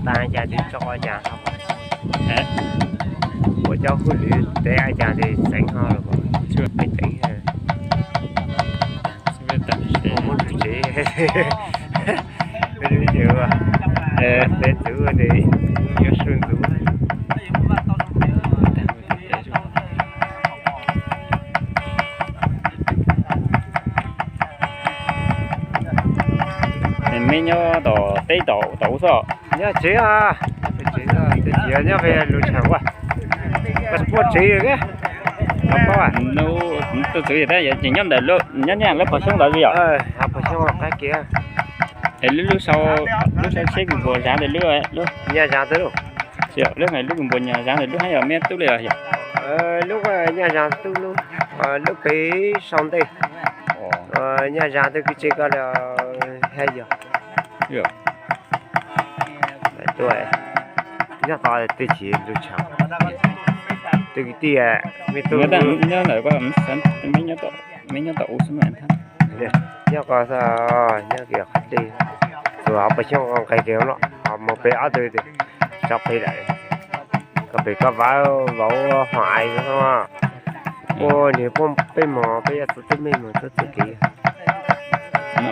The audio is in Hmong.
Tag cas twb tso cas, ua cov hauj lwm teb cas li xeev ho los peb teev muab ntug tsev. Peb txwv tes yuav sub ntxuv. Meb nyob tom teb tom ub xwb? Nyob tsev, nyob pem lus tshav ua, puab tsev. Tuaj txwv ces nyob ntawm, nyob nyob lawv Phom Xyooj ntawd li yom? Phom Xyooj qab kev. Es lub, lub sau tsheb kws npuas Zab ntawd lub, Nyaj Zab ntawd lub, lub kws npuas Nyaj Zab ntawd lub hab yog meb tub li os yom? Lub Nyaj Zab tub lub, lub pem sau ntej. Nyaj Zab ntawd kws tsev ko li hab yog? Nyob tod twb tsis lub tshav, twb kwv tij, mej tub nyob ntawm ko, meb nyob tom ub xwb mas. Nyob ko, nyob kiag qhov dej, txug hauv Phom Xyooj nqes kev los ho mus pem ob tug tso pem lawm, ko pem ko vauv vauv Hom Ais no. Ua niag puab peb mos, peb yuav txug twb mej mos txug kev no.